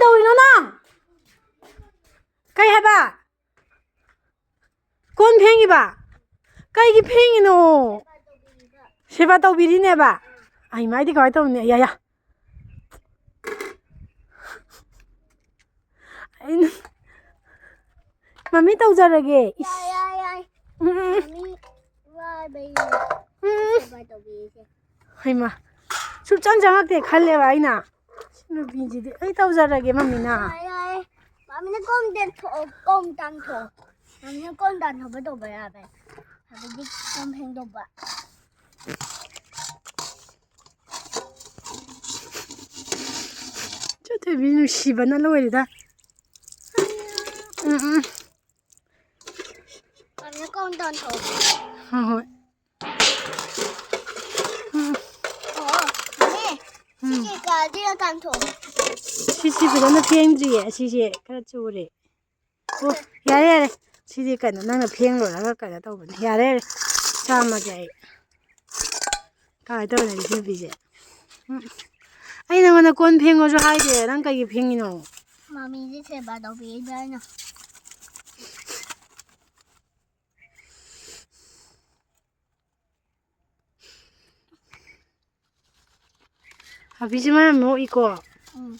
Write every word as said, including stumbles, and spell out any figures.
ꯇꯧꯔꯤꯅꯣ ꯅꯪ? ꯀꯩ ꯍꯥꯏꯕ? ꯀꯣꯟ ꯐꯦꯡꯉꯤꯕ? ꯀꯩꯒꯤ ꯐꯦꯡꯉꯤꯅꯣ? ꯁꯦꯕꯥ ꯇꯧꯕꯤꯔꯤꯅꯦꯕ? ꯑꯩ ꯃꯥꯏꯗꯤ ꯀꯃꯥꯏꯅ ꯇꯧꯅꯤ? ꯌꯥ, ꯌꯥ꯫ ꯑꯩꯅ ꯃꯃꯤ ꯇꯧꯖꯔꯒꯦ꯫ ꯏꯁ꯫ ꯌꯥꯏ, ꯌꯥꯏ, ꯌꯥꯏ꯫ ꯎꯝ, ꯎꯝ꯫ ꯃꯃꯤ ꯋꯥꯕꯩꯅꯦ꯫ ꯎꯝ꯫ ꯁꯦꯕꯥ ꯇꯧꯕꯤꯔꯤꯁꯦ꯫ ꯍꯩꯃꯥ꯫ ꯁꯨꯡꯆꯪ ꯆꯪꯉꯛꯇꯦ ꯈꯜꯂꯦꯕ ꯑꯩꯅ꯫ ꯁꯤ ꯅꯨꯄꯤꯁꯤꯗꯤ ꯑꯩ ꯇꯧꯖꯔꯒꯦ, ꯃꯃꯤꯅ꯫ ꯌꯥꯏ, ꯌꯥꯏ꯫ ꯃꯃꯤꯅ ꯀꯣꯝ ꯇꯦꯟꯊꯣꯛꯑꯣ, ꯀꯣꯝ ꯇꯥꯟꯊꯣꯛꯑꯣ꯫ ꯃꯃꯤꯅ ꯀꯣꯝ ꯇꯥꯟꯊꯣꯛꯄ ꯇꯧꯕ ꯌꯥꯕꯅꯦ꯫ ꯍꯥꯏꯕꯗꯤ ꯀꯣꯝ ꯐꯦꯡꯗꯣꯛꯄ꯫ ꯆꯠꯊꯣꯏꯕꯤ ꯅꯨꯡꯁꯤꯕꯅ ꯂꯣꯏꯔꯦꯗ꯫ ꯎꯝ, ꯎꯝ꯫ ꯃꯃꯤꯅ ꯀꯣꯝ ꯇꯥꯟꯊꯣꯛꯑꯣ꯫ ꯍꯣꯏ, ꯍꯣꯏ꯫ ꯎꯝ꯫ ꯑꯣ, ꯃꯃꯤ, ꯎꯝ꯫ ꯁꯤꯒꯤ ꯀꯥꯁꯤꯗ ꯇꯥꯟꯊꯣꯛꯑꯣ꯫ ꯁꯤꯁꯤ ꯐꯖꯅ ꯐꯦꯡꯗ꯭ꯔꯤꯌꯦ, ꯑꯁꯤꯁꯦ ꯈꯔ ꯆꯨꯔꯦ꯫ ꯑꯣ, ꯌꯥꯔꯦ, ꯌꯥꯔꯦ꯫ ꯁꯤꯗꯤ ꯀꯩꯅꯣ, ꯅꯪꯅ ꯐꯦꯡ ꯂꯣꯏꯔꯒ ꯀꯩꯅꯣ ꯇꯧꯕꯅꯤ꯫ ꯌꯥꯔꯦ, ꯌꯥꯔꯦ꯫ ꯆꯥꯝꯃꯒꯦ ꯑꯩ꯫ ꯀꯃꯥꯏꯅ ꯇꯧꯔꯤꯅꯣ ꯁꯤ ꯅꯨꯄꯤꯁꯦ? ꯎꯝ꯫ ꯑꯩ ꯅꯪꯉꯣꯟꯗ ꯀꯣꯟ ꯐꯦꯡꯉꯣꯁꯨ ꯍꯥꯏꯗꯦ, ꯅꯪ ꯀꯩꯒꯤ ꯐꯦꯡꯉꯤꯅꯣ? ꯃꯃꯤꯁꯦ ꯁꯦꯕꯥ ꯇꯧꯕꯤꯔꯤꯗ ꯑꯩꯅ꯫ ꯍꯥꯕꯤꯁꯦ ꯃꯔꯝ ꯃꯣꯛꯏꯀꯣ꯫ ꯎꯝ꯫